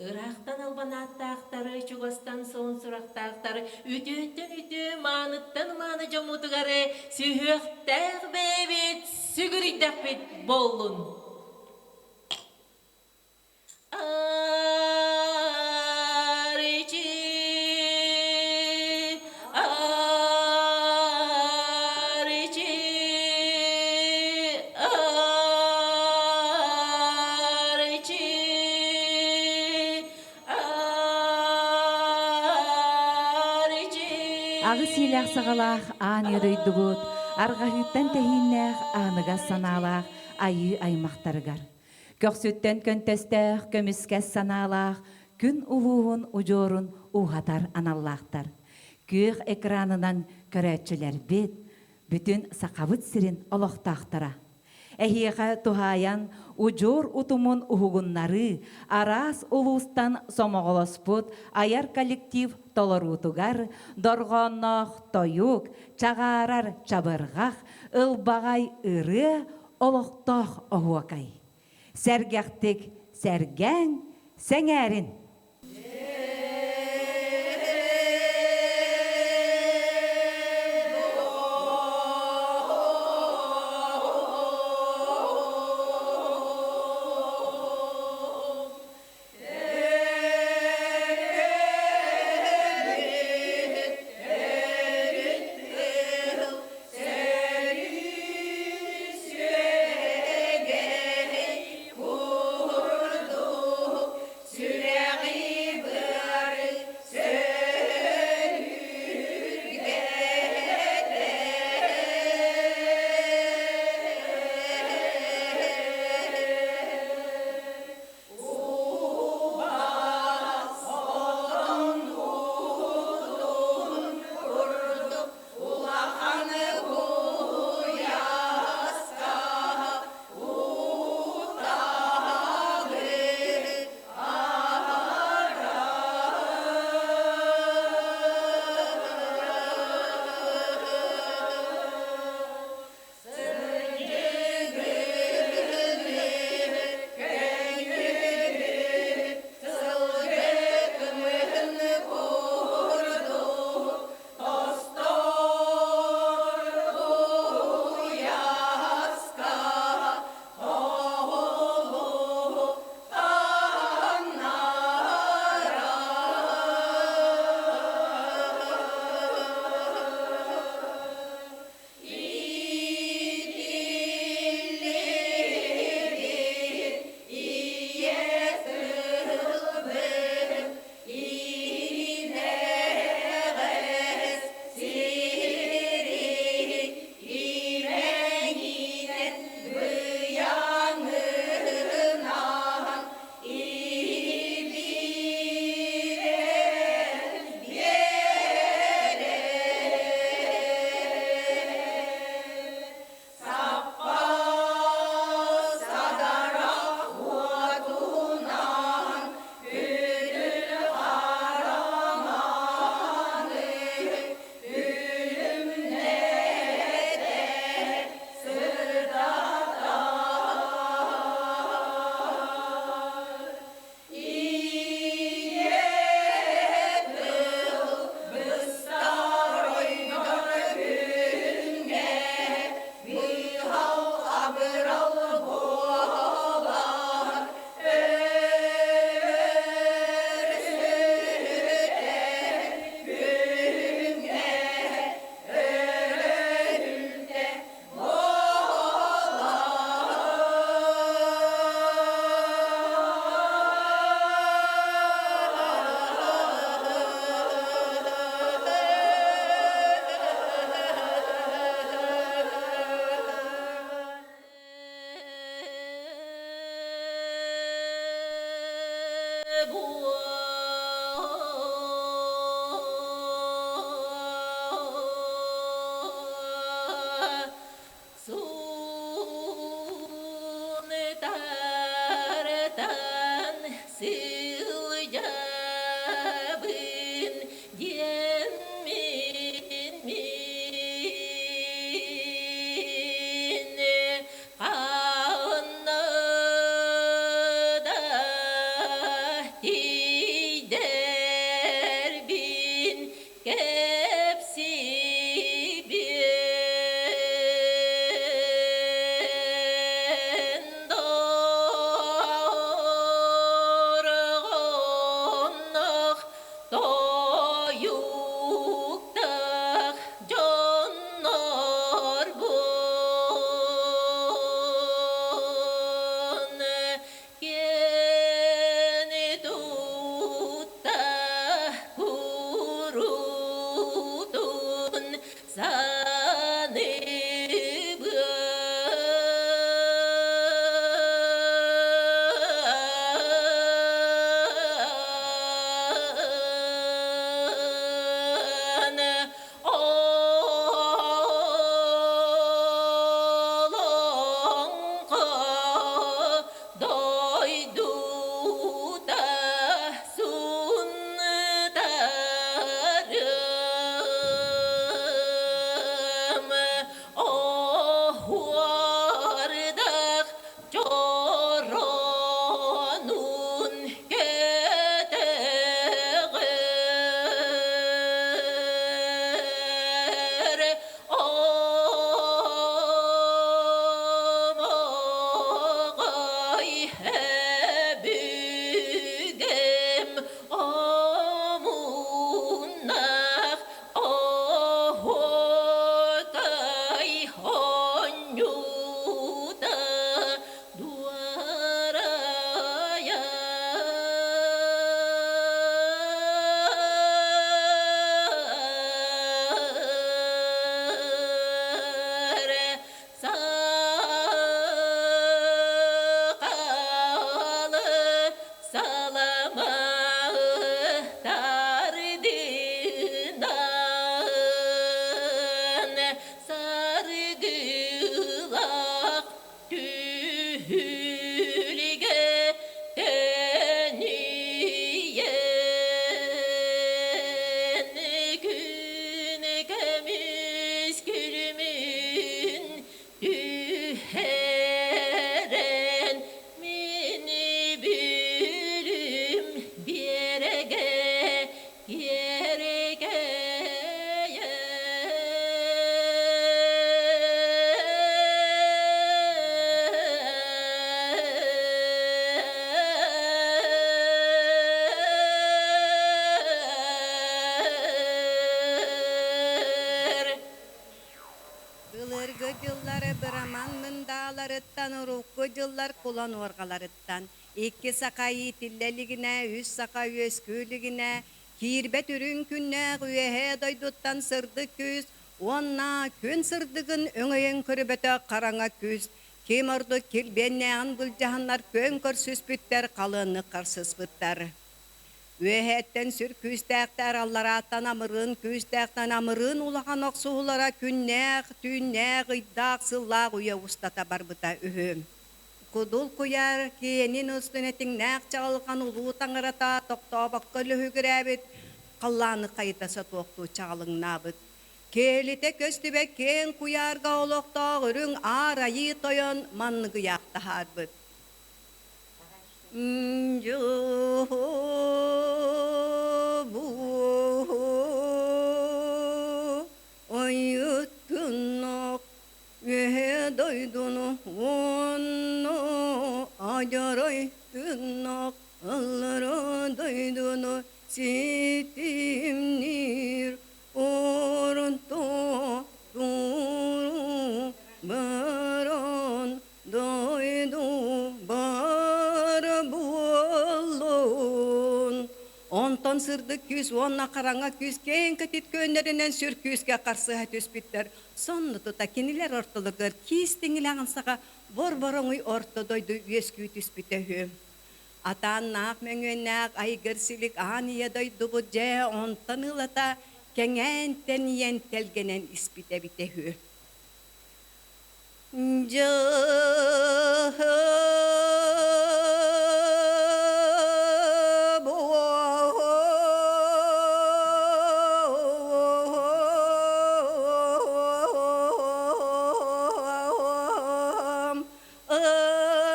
Ыраахтан албанааттаахтары, чугастан суон сурахтаахтары, үтүөттэн үтүө, мааныттан мааны дьоммутугар сүһүөхтээх бэйэбит сүгүрүйдэхпит буоллун. Арычы, арычы, арычы, арычы. Аҕыс иилээх саҕалаах аан ийэ дойдубут арҕаһыыттан тэһииннээх ааныгас санаалаах айыы аймахтарыгар Көхсүттэн көнтөстөөх, көмүскэс санаалаах, күн улууһун удьуорун ууһатар аналлаахтар. Күөх экранынан көрөөччүлэрбит, бүтүн Сахабыт сирин олохтоохторо. Эһиэхэ туһаайан удьуор утумун уһугуннарыы араас улуустан сомоҕолоспут айар коллектив толоруутугар дорҕоонноох тойук, чаҕаарар чабырҕах, ылбаҕай ырыа олохтоох оһуокай. Сэргэхтик сэргээҥ, сэҥээрин! Курдук сүрэҕи. Былыргы дьыллары быраман мындааларыттан, урукку дьыллар кулан уорҕаларыттан, икки саха иитиллэ илигинэ, үс саха үөскүү илигинэ, киирбэт үрүҥ күннээх үөһээ дойдуттан сырдык күүс уонна күн сырдыгын өҥөйөн көрбөтөх хараҥа күүс ким ордук килбиэннээҕин былдьаһаннар күөн көрсүспүттэр, халыаннык харсыспыттар. Үөһээттэн сүр күүстээхтэр, алларааттан амырыын күүстээхтэн амырыын улахан охсуһуулара күннээх, түүннээх, ыйдаах, сыллаах үйэ устата барбыта үһү. Кудул куйаар киэнин устун этиҥнээх чаҕылҕан улуу таҥарата тохтообокко лүһүгүрээбит, халлааны хайыта сотуохтуу чаҕылыҥнаабыт. Кээлитэ көстүбэт киэҥ куйаарга олохтоох үрүҥ аар айыы тойон маннык ыйаах таһаарбыт. Ойуттунок үөһэ дойдуну уонну адьарай тыннок аллара дойдуну ситимниир орто туру баран дойду бар буоллун. Онтон сырдык күүс уонна хараҥа күүс киэҥ кэтит күөннэринэн сүр күүскэ харсыһа түспүттэр. Сонно тута кинилэр ортолоругар киис тиҥилэҕин саҕа бор-бороҥуй орто дойду үөскүү түспүтэ үһү. Атааннаах мөҥүөннээх айгыр силик аан ийэ дойдубут дьэ онтон ылата кэҥээн тэнийэн тэлгэнэн испитэ эбитэ үһү.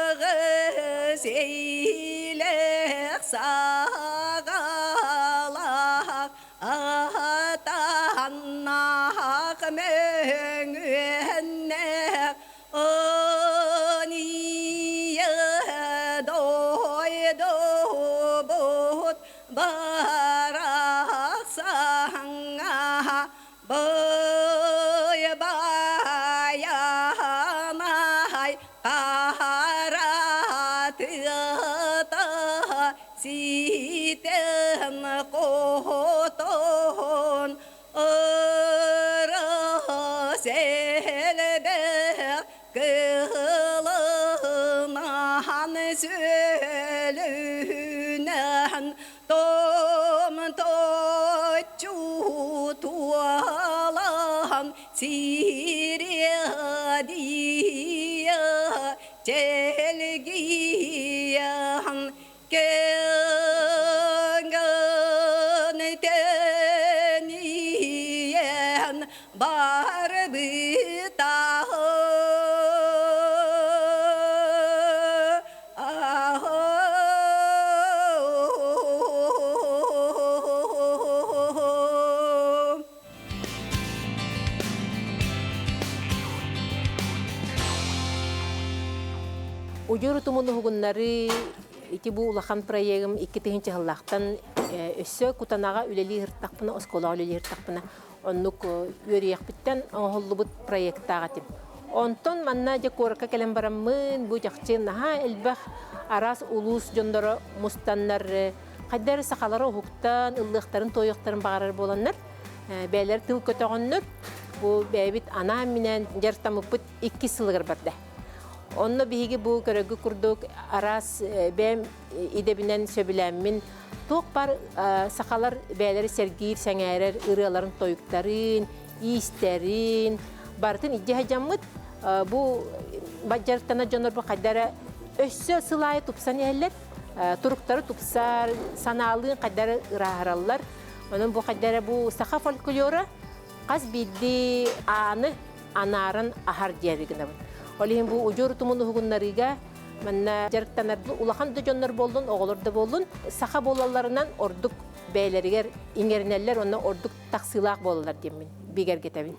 Ыгыс саҕалаах атаннаах мөҥүөннээх Ынийэ дойдубут барахсаҥҥа бай-байанай хара тыата ситэн хотон ырыс элбэх кылынан сүөлүнэн томточчу туолан сириэдийэ чэлгийэн кэҥэн тэнийэн барбыта. Удьуор утумун уһугуннарыы ити бу улахан проегым 2000 сыллаахтан өссө Кутанаҕа үлэлии сырыттахпына, оскуолаҕа үлэлии сырыттахпына оннук үөрүйэхпиттэн оҥоһуллубут проектаах этим. Онтон манна дьэ куоракка кэлэн бараммын, бу чахчы наһаа элбэх араас улуус дьонноро мустаннар, хайда эрэ сахалары уһуктан, ыллыахтарын-туойуохтарын баҕарар буоланнар, бэйэлэр тыл көтөҕөннөр, бу бэйэбит анаан-минээн дьарыктаммыппыт иккис сылыгар барда. Онно биһиги бу көрөгү курдук араас бэйэм идэбинэн сөбүлээммин туох бар сахалар бэйэлэри сэргиир, сэҥээрэр ырыаларын тойуктарын, иистэрин барытын илдьэ сылдьаммыт бу бадьарыктанар дьоннор бу хайда эрэ өссө сыл аайы тупсан иһэллэр, туруктары тупсар, санаалыын хайда эрэ ырааһыраллар. Онон бу хайда эрэ бу саха фольклора хас биирдии ааны анааран аһар диэри гынабын. Ол иһин бу удьуор утумун уһугуннарыыга манна дьарыктанар улахан да дьоннор буоллун, оҕолор да буоллун, саха буолалларынан ордук бэйэлэригэр иҥэринэллэр уонна ордук тахсыылаах буолаллар диэммин бигэргэтэбин.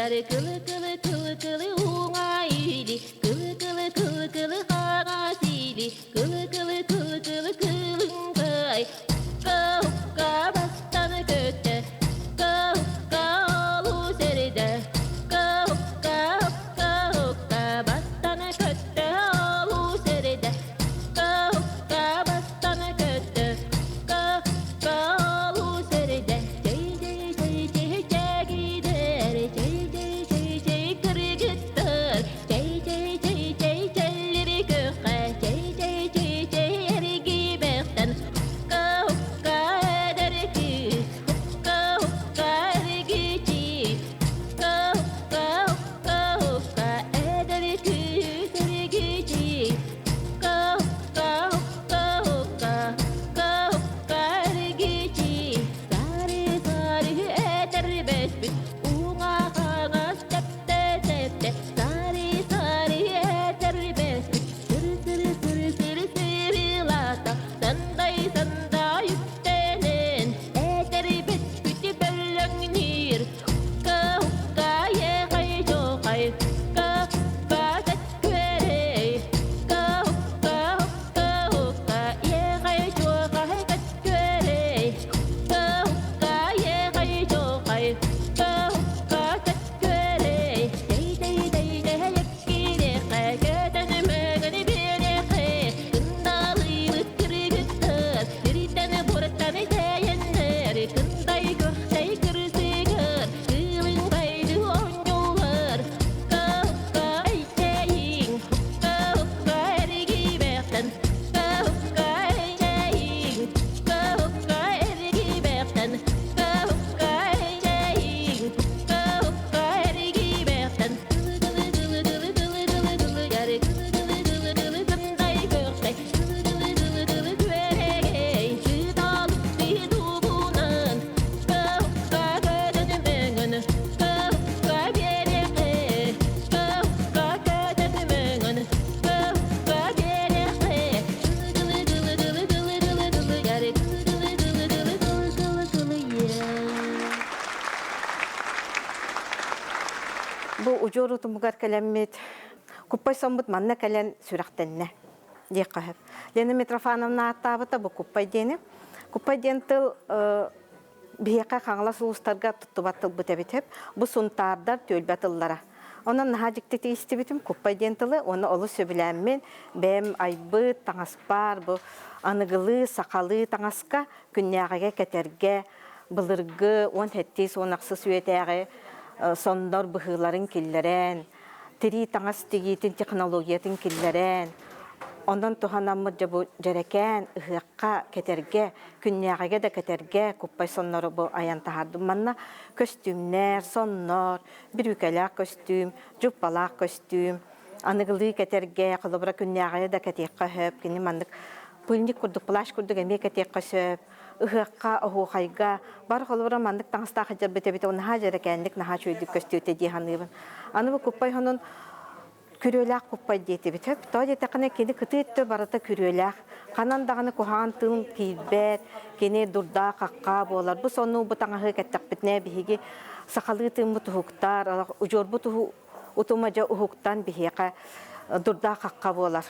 Яры кылы кылы кылы кылы уҥа или кылы кылы кылы кылы хаҥас или кылы кылы кылы кылы кылыҥкай укка укка бастан көттө укка укка олус эрдэ укка укка укка укка бастан көттө олус эрдэ укка укка бастан көттө укка укка олус эрдэ чэй чэй чэй чэй чэгидэр чэй чэй чэй чэй кыргыттар чэй чэй чэй чэй чэллири көххэ чэй чэй чэй чэй эргибэхтэн укка укка эдэр кыыс укка укка эргичи укка укка укка укка эдэр кыыс эргичи укка укка укка укка укка укка эргичи саары саары этэр бэспит уҥа хаҥас тэптэ тэптэ саары саары этэр бэспит сыры сыры сыры сыры сырылата сандай сандай үктэнэн этэр бэспит бөлөҥнүүр укка укка ехай чохай укка укка кэткүөрэй укка укка укка укка ехай чохай кэткүөрэй укка укка ехай чохай укка укка кэткүөрэй дэй дэй дэй дэһэйэккириэхэ көтөн мөгөнү биэриэхэ кындаалыыбыт кыргыттар сириттэн буораттан тэйэннэр кындай көхтэй кырсыгар кыылын байды оонньуулар укка укка эйтэйиҥ укка укка эргибэхтэн укка укка эйтэйиҥ укка укка эргибэхтэн укка укка эйтэйиҥ укка укка эргибэхтэн кылы кылы кылы кылы кылы кылы кылы яры кылы кылы кылы кылы кындай көхтэй кылы кылы кылы кылы күөрэгэй сыталык дубунан укка укка көтөн мөҥөн укка укка биэриэхэ укка укка көтөн мөҥөн укка укка биэриэхэ кылы кылы кылы кылы кылы кылы яры кылы кылы кылы кылы кылы кылы кылы е. Бу удьуор утумугар кэлэммит, куппай соммут манна кэлэн сүрэхтэннэ диэххэ сөп. Лена Митрофановна ааттаабыта бу куппай диэни. Куппай диэн тыл биһиэхэ Хаҥалас улуустарга туттубат тылбыт эбит сөп. Бу сунтаардар түөлбэ тыллара. Онон наһаа дьиктитик истибитим куппай диэн тылы уонна олус сөбүлээммин бэйэм айбыт таҥаспар бу аныгылыы сахалыы таҥаска күннээҕигэ кэтэргэ былыргы 17-10 үйэтээҕи соннор быһыыларын киллэрэн, тирии таҥас тигиитин технологиятын киллэрэн, онон туһанаммыт дьэ бу дьэрэкээн ыһыахха кэтэргэ, күннээҕигэ да кэтэргэ куппай соннору бу айан таһаардым. Манна көстүүмнэр, соннор, бүрүүкэлээх көстүүм, дьуппалаах көстүүм, аныгылыы кэтэргэ, холобура күннээҕигэ да кэтиэххэ сөп, кини маннык пыльник курдук, плащ курдук эмиэ кэтиэххэ сөп. Ыһыахха, оһуохайга бар холобура маннык таҥастаах сылдьарбыт эбит, ол наһаа дьэрэкээнник, наһаа үчүгэйдик көстүөтэ дии саныыбын. Аны бу куппай хонун күрүөлээх куппай диэтибит. Сөп, тоҕо диэтэххинэ кини кытыы өттө барыта күрүөлээх. Ханан даҕаны куһаҕан тыын киирбэт, кини дурдаа-хаххаа буолар. Бу сонну бу таҥаһы кэттэхпитинэ биһиги сахалыы тыыммыт уһуктар, удьуорбут утума дьэ уһуктан биһиэхэ дурдаа-хахха буолар.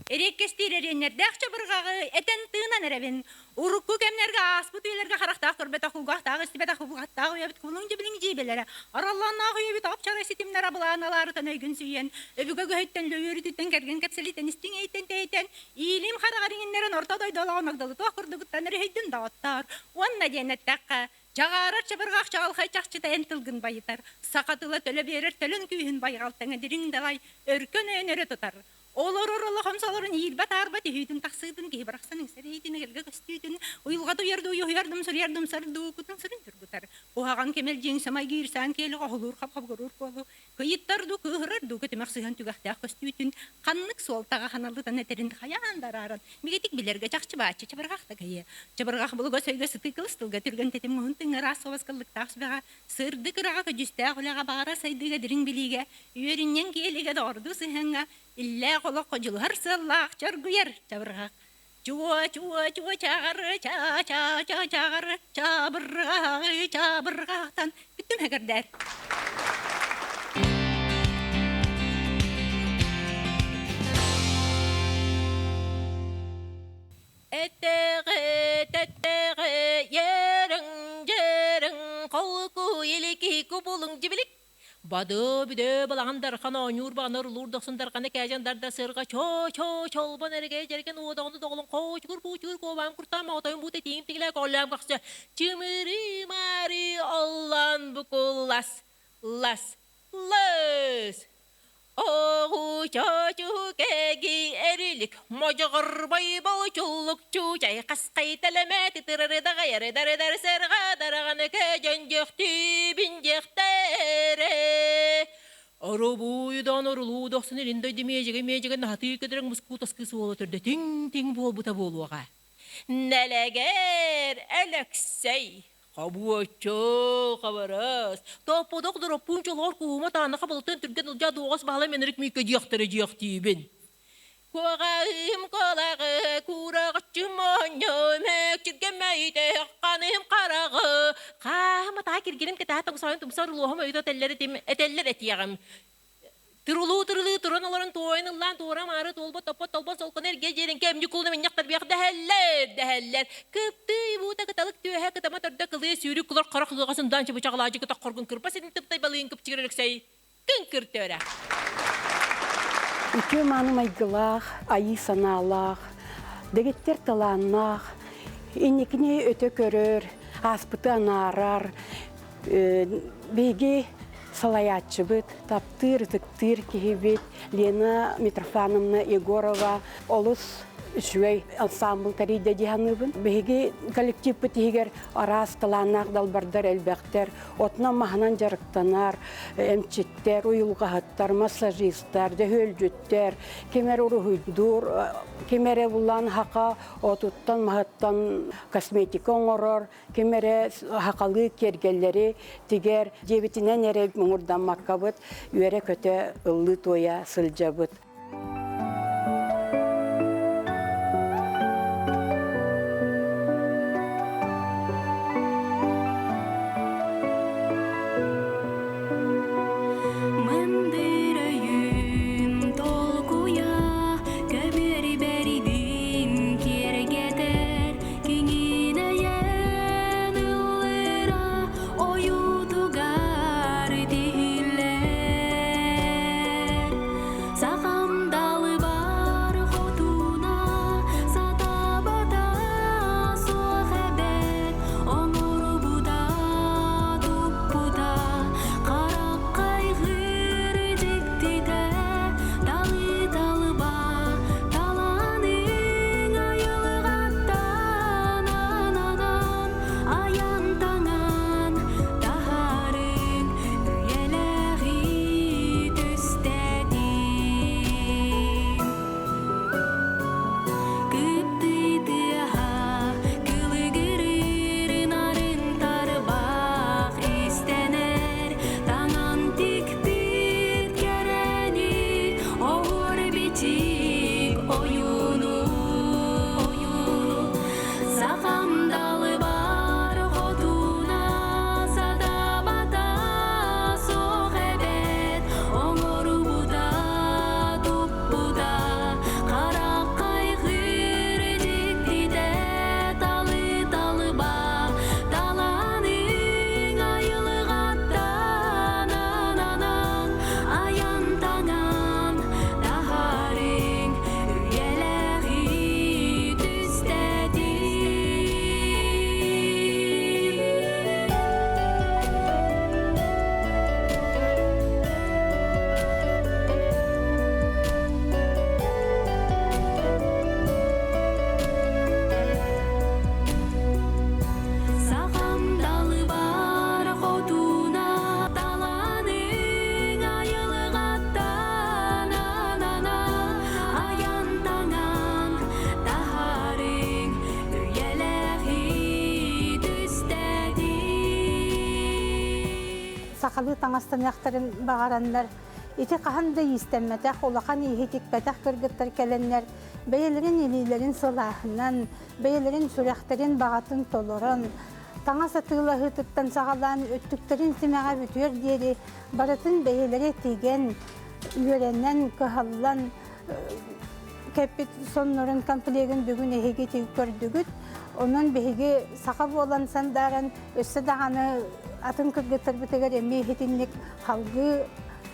Эриэккэстиир эриэннэрдээх чабырҕаҕы этэн-тыынан эрэбин. Урукку кэмнэргэ ааспыт үйэлэргэ харахтаах көрбөтөх, кулгаахтаах истибэтэх, кулгаахтаах үйэбит кулуҥ дьибилиҥ дьиибэлэрэ, араллааннаах үйэбит ап-чара ситимнэрэ былааналаарытан өйгүн сүүйэн, өбүгэ көһүттэн, лөйүөрүтүттэн кэргэн кэпсэлиттэн истиҥ эйтэн тэйтэн, иилим хараҕар иҥиннэрэн орто дойду олоҕун агдалытыах курдугуттан өрүһүйдүн доҕоттоор. Уонна диэн эттэххэ, Чаҕаарар чабырҕах чаҕылхай чахчыта эн тылгын байытар, саха тыла төлө биэрэр төлөн күүһүн байҕалтаҥа дириҥ далай өркөн өйөн өрө тутар. Олорор олох омсолорун иирбэт-аарбат үһүүтүн-тахсыытын киһи барахсан иҥсэриитин эгэлгэ көстүүтүн уйулҕа туйардуу уйуһуйардым суруйардым сардуу кутун сүрүн тургутар. Куһаҕан кэмэлдьиҥ самай киирсээн киэлих оһолуур хап-хабгыруур куолу кыйыттар дуу кыыһырар дуу көтүмэх сыһыан түгэхтээх көстүүтүн ханнык суолтаҕа ханалытан этэрин хайаан да арааран бигэтик билэргэ чахчы бааччы чабырҕах да кыйыа. Чабырҕах булугас өйгө сытыы кылыс тылга түргэн тэтим уһун тыҥа ыраас суобас кыллыктаах сүбэҕэ сырдык ыраҕа көдьүүстээх үлэҕэ баҕара сайдыыга дириҥ билиигэ үөрүнньэҥ киэлигэ доҕордуу сыһыаҥҥа иллээх олоххо дьулуһар сыаллаах чоргуйар чабырҕах чуо чуо чуо чаҕары ча ча ча чаҕары чабырҕаҕы чабырҕахтан бүттүм хэгэрдээр. Эттэҕи, тэттэҕи, ериҥ, дьериҥ, холку илики кубулуҥ дьибилик. Бады-бүдө балаҕан дархан оонньуур баҕанар улуур дохсун дарханы кээдьэн дарда сырҕа чоо-чоо чолбон эрэгэй дьэргэн уодоҕону доҕолун хоочугур буучугур куобаам куртаам моҕотойум буута тииҥ тиҥилээ коллоом көхсө чымырыы-маары оллон букуллас лас лыс Оҕучочу кэги эрилик модьоҕорбой болчуллук чуучай хасхай тэлэмэ тытырары даҕайары дарыдар сырҕа дараҕаны көдьөн дьөхтүүбүн дьөхтэрэ Оробуйдан орулуу дохсун илин дойду миэдьигэ миэдьигэ наһатыы көтөрөҥ мускуу таскыы суола төрдө тиҥ-тиҥ буолбута буолуоҕа. Нэлэгэр Өлөксөй Хобуоччу, хабарас, тоопподох дороппуун чолоор кууһума таанаха балытын түргэн ылдьаа дуоҕас баһылай мэнэрик мииккэ диэхтэрэ диэхтиибин. Куоҕаһым куолаҕы, куураҕыччым моонньум, мэкчиргэ мэйитэх ханым хараҕы, хааһым атаа киргиним кэтаа тоҥсоойун тумсар улуоһум өйүтэ этэллэр этим, этэллэр этиэҕим. Тырылыы-тырылыы туран олорон туойан ыллаан туора-маары туолбут топпот толбон солкону эргэ дьиэрин кэмньи кулуна минньэх тарбыйах дэһэллэр дэһэллэр кыптыый буута кыталык түөһэ кытама төрдө кылыа сүүрүк кулар харах ыаҕа сындаан чыбычаҕалаадьы кытах хоргун кырба ситин тыптай балыын кыпчыгыр Өлөксөй кыҥкыр төөрэ. Үтүө мааны майгылаах, айыы санаалаах, дэгиттэр талааннаах, инникини өтө көрөр, ааспыты анаарар, Биһиги салайааччыбыт, таптыыр, ытыктыыр киһибит Лена Митрофановна Егорова олус үчүгэй ансамбл тэрийдэ дии саныыбын. Биһиги коллективпыт иһигэр араас талааннаах далбардар элбэхтэр, отунан-маһынан дьарыктанар эмчиттэр, уйулҕаһыттар, массажистар, дьөһүөлдьүттэр, ким эрэ уруһуйдуур, ким эрэ булан хака отуттан-маһыттан косметика оҥорор, Ким эрэ сахалыы киэргэллэри тигэр, дьиэбитинэн эрэ муҥурдаммаккабыт, үөрэ-көтө ыллыы-туойа сылдьабыт. Мындыр өйүн толкуйа көбүөр бэрдин киэргэтэр Киҥинэйэн ыллыра ойуутугар тиһиллэр. Сахам далыбар хотуна сатаабата суох эбэт, оҥорбута туппута хараххайгыр дьиктитэ талы-талба Талааныҥ айылҕаттан ананан, айан таҥан таһаарыҥ үйэлээҕи түстэтин. Кыптый тыаһа кылыгырыыр нарын тарбах истэнэр, таҥан тикпит кэрэни Оһуор бичик ойууну Сахам далыбар хотуна сатаабата суох эбэт оҥорбута туппута харах хайҕыыр дьиктитэ талы-талыба талааныҥ айылҕаттан ананан айан таҥан таһаарыҥ үйэлээҕи түстэтин. Сахам далыбар хотуна таланыҥ айылҕаттан анана айан таҥан таһаарыҥ үйэлээҕи түстэтин. Сахалыы таҥастаныахтарын баҕараннар ити хаһан да иистэммэтэх, улахан ииһи тикпэтэх кыргыттар кэлэннэр бэйэлэрин илиилэрин сылааһынан, бэйэлэрин сүрэхтэрин баҕатын толорон, таҥас атыылаһыытыттан саҕалаан өттүктэрин симэҕэ бүтүөр диэри барытын бэйэлэрэ тигэн, үөрэнэн, кыһаллан, кэппит соннорун комплегын бүгүн эһиги көрдүгүт. Онон биһиги саха буолан сандааран өссө даҕаны атын кыргыттарбытыгар эмиэ иһитинник халгыы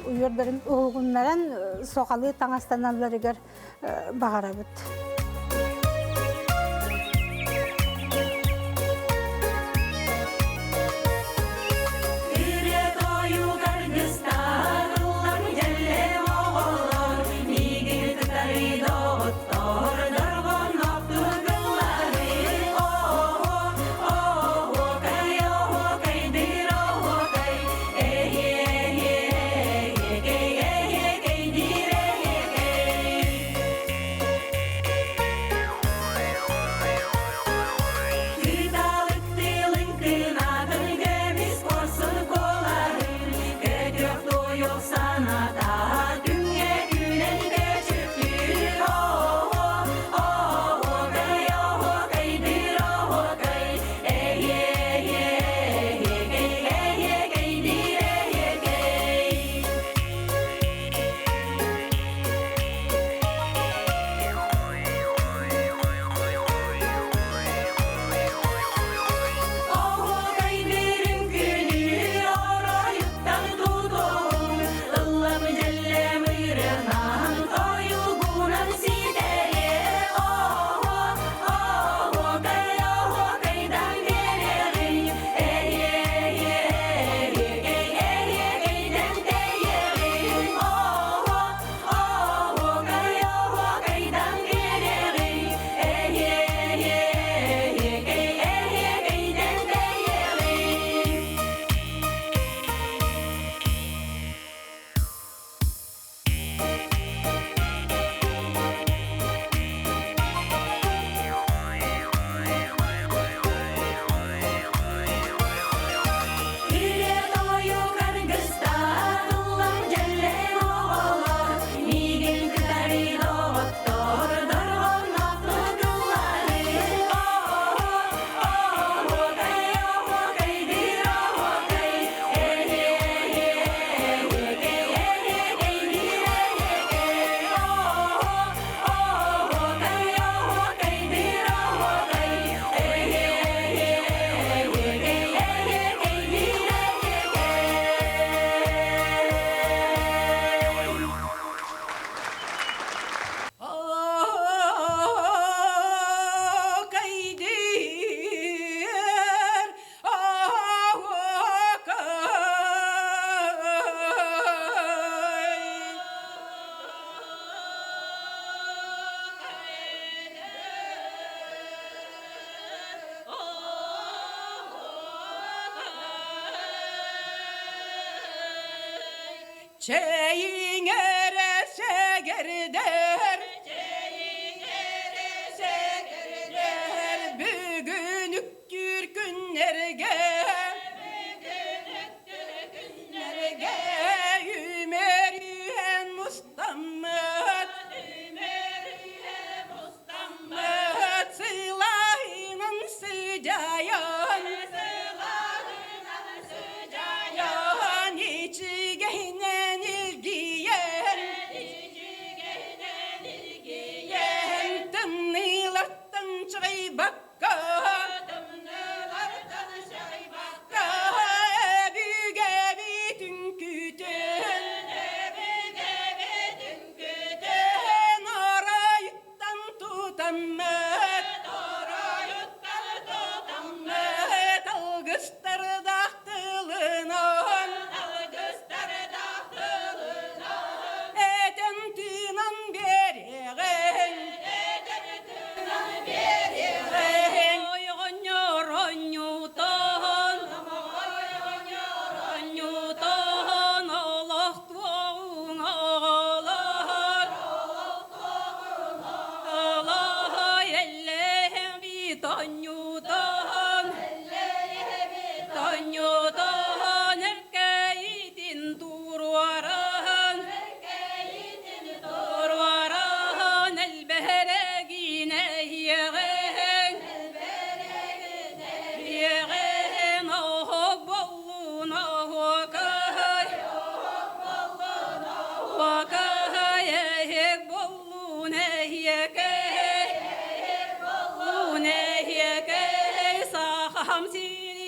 уйуордарын уһугуннаран сохалыы таҥастаналларыгар баҕарабыт. Чэйиҥэрэ сэгэрдэр, чэйиҥэрэ сэгэрдэр, бүгүн үктүүр күннэргэ, бүгүн үктүүр күннэргэ, үмэрүйэн мустаммыт, үмэрүйэн мустаммыт, сылайынан сыдьайан, сылайынан сыдьайан, ичигэһинэн илгийэн.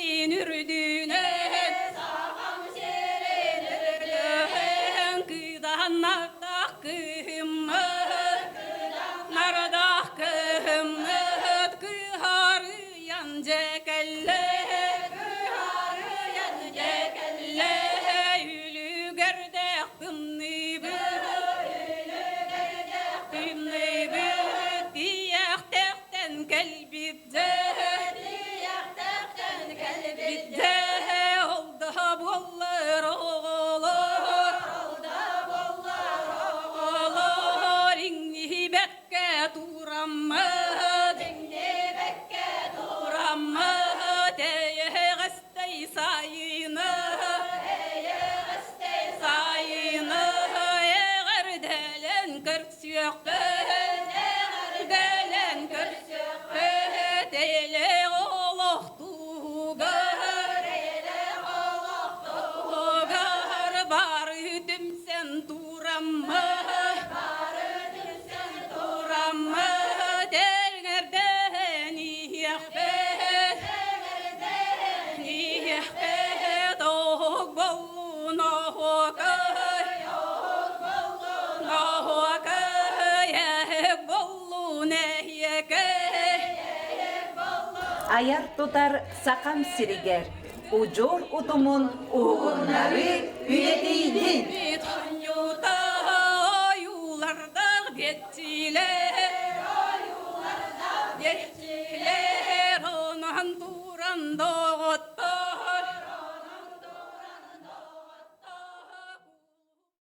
сирин үрдүнэн, Сахам сирин үрдүнэн, кыыдаһаннардах кыһыммыт, Нардах кыһыммыт, кыһарыйан дьэ кэллэ, кыһарыйан дьэ кэллэ, үлүгэрдээх тымныыбыт, үлүгэрдээх тымныыбыт, тиийэхтэхтэн кэлбит дьэ, тиийэхтэхтэн кэлбит дьэ, ол да буоллар оҕолор, ол да буоллар оҕолор, иҥнибэккэ тураммыт, иҥнибэккэ тураммыт, эйэҕэстэй сайыны, эйэҕэстэй сайыны, эҕэрдэлэн көрсүөхпүт, эҕэрдэлэн көрсүөхпүт, эйэлээх олохтуугар, эйэлээх олохтуугар бары түмсэн тураммыт, бары түмсэн тураммыт, эҥэрдээн иһиэхпит, эҥэрдээн иһиэхпит, оһук боллун оһуокай, оһук боллун оһуокай, эһик боллун эһиэкэй. Айар тутар Сахам сиригэр удьуор утумун уһугуннарыы үйэтийдин! Хонньута ойуулардаах диэччилэр, ойуулардаах диэччилэр, онон туран доҕоттор.